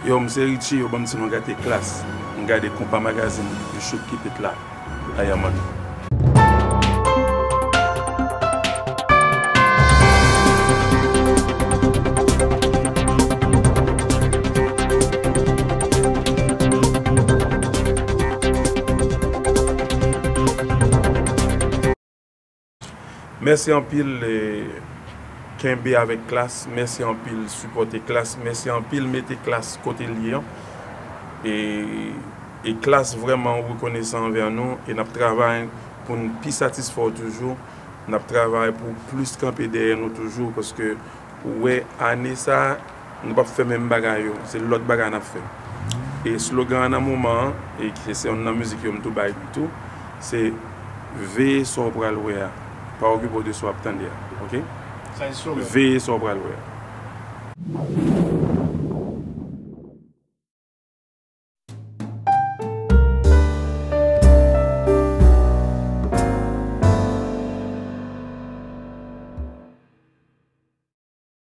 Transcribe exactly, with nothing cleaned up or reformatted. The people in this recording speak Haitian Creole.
Yo, m se Richie, yo ban m ti non gate Klass. M gade Konpa Magazine, you should keep it locked. I am on. Mèsi anpil, eh, kenbe avèk Klass. Mèsi anpil, sipòte Klass. Mèsi anpil, mete Klass kote l ye an. E, e Klass vrèman rekonesan anvè nou. E n ap travay pou n pi satisfè w toujou. N ap travay pou w plis kanpe dèyè nou toujou, paske ou wè, ane sa a, nou p ap fè menm bagay yo. Se lòt bagay n ap fè. E slogan an nan moman an, e ki se youn nan mizik yo m tou bay li tou, se veye sa w pral wè a. Pa okipe w de sa w ap tande a, oke? Sa se slogan. Veye sa w pral wè a.